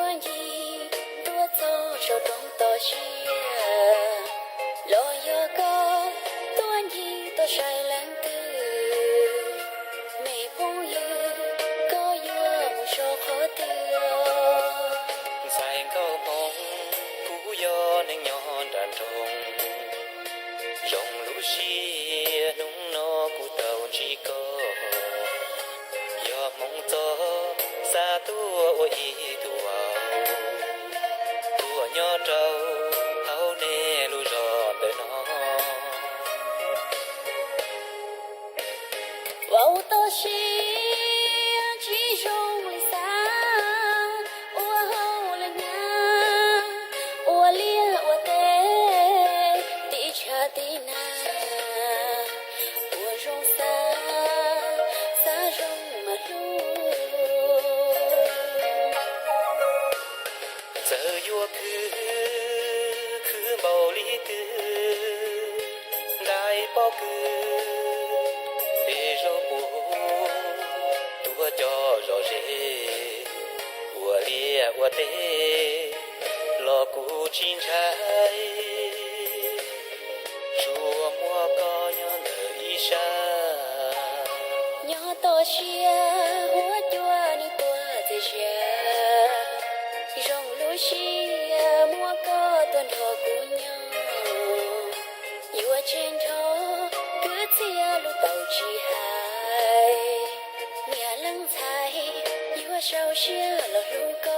Tuaj ncig tuaj txog saum roob toj siab, los yog koj tuaj ncig tuaj saib leej twg, me phooj ywg, koj yuav mus so qhov twg? Ntxhais nkauj Hmoob, kuv yog neeg nyob nram nroog, zoo lub siab hnub no kuv tau ntsib koj. Yog Hmoob txoj, xa tuaj ua ib tug vauv, tuaj nyob rau hauv nej lub zos ntawm no. Vauv toj siab tsis zoo li xav, ua hauj lwm nyab, ua liaj ua teb, tim tshav tim nag, ua zoo xav, xav zoo mas hlub. Txawm yuav khwv, khwv npaum li twg, ntais pob kws, de zaub puv, tuaj coj zom zes, ua liaj ua teb los kuv tsis ntshai, tsuas muaj koj nyob ntawm ib sab. Nyob toj siab huab cua nws tuaj txias zias, zoo lub siab muaj koj tuaj nrog kuv nyob. Yuav tseg nrho kwv txhiaj lub tau tsis hais, niam leej ntxhais yuav sau siab los hlub koj.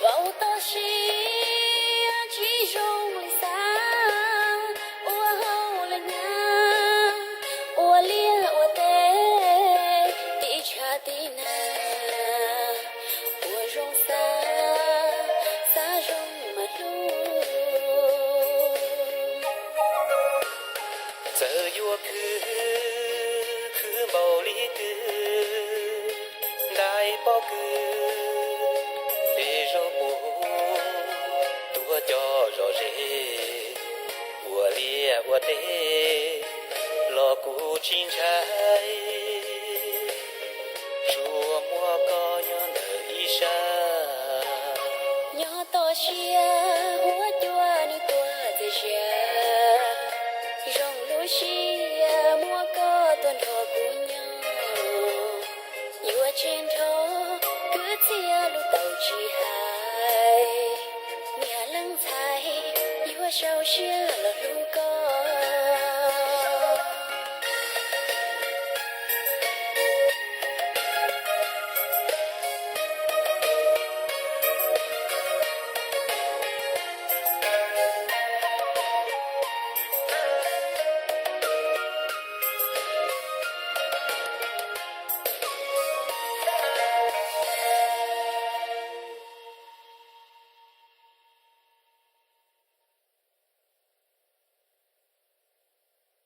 Vauv toj siab tsis zoo li xav, ua hauj lwm nyab, ua liaj ua teb, tim tshav tim nag, ua zoo xav, xav zoo mas hlub. Txawm yuav khwv, khwv npaum li twg, ntais pob kws, de zaub puv, tuaj coj zom zes, ua liaj ua teb los kuv tsis ntshai, tsuas muaj koj nyob ntawm ib sab. Nyob toj siab